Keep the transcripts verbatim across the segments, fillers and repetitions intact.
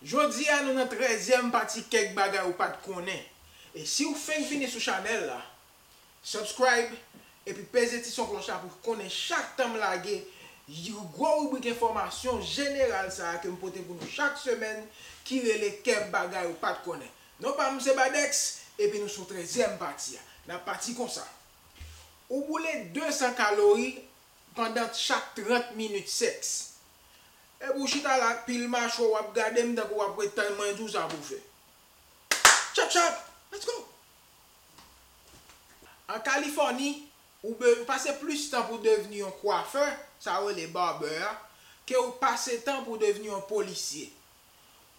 Jodi a nou nan trèzyèm pati kèk bagay ou pa t konnen. E si w fenk vini sou chanèl la, subscribe epi peze ti son klòch la pou w konnen chak tan m lage gwo ribrik enfòmasyon jeneral sa a ke m pote pou nou chak semèn ki rele kèk bagay ou pa t konnen. Non pa m se Badex epi nou sou trèzyèm pati a. N ap pati konsa. Ou boule de san kalori pandan chak trant minit sèks. Epi w chita la ak pil machwa w ap gade m tankou w ap ret tann mwen di w sa pou w fè. Chap chap! Let's go! An Kalifòni, ou be- pase plis tan pou devni yon kwafè, sa yo rele barber a, ke w pase tan pou devni yon polisye.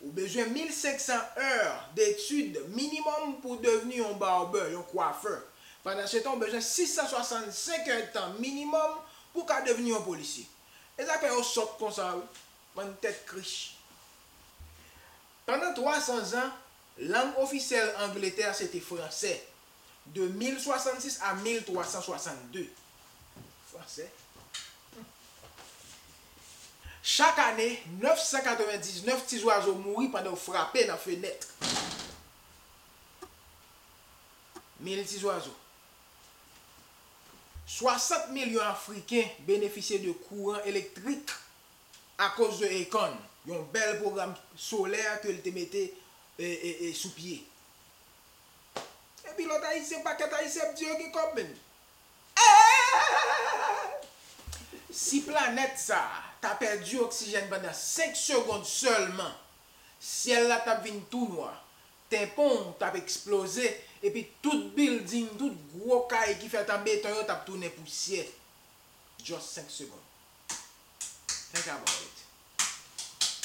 Ou bezwen mil senk san è detid minimòm pou devni yon barber, yon kwafè. Pandan se tan, ou bezwen sis san swasannsenk èdtan minimòm pou w ka devni yon polisye. E zafè yo sòt konsa, wi. Bann tèt krich. Pandan twa san zan, lang ofisyèl Angletè se te fransè, de mil swasannsis a mil twa san swasannde. Fransè. Chak ane, nèf san katrevendiznèf ti zwazo mouri pandan yo frape nan fenèt. Mil ti zwazo. Swasant milyon Afriken benefisye de kouran elektrik akoz de Acorn, yon bèl pwogram solè ke l te mete e, e, e, sou pye. Epi lòt Ayisyen, pakèt Ayisyen ap di yo gen kòb menm. Si planèt sa a ta pèdi oksijèn pandan senk segonn sèlman, syèl la t ap vin tou nwa, tenpon w t ap eksploze, epi tout bilding, tout gwo kay ki fèt an beton yo t ap tounen pousyè. Just senk segonn. Think about it.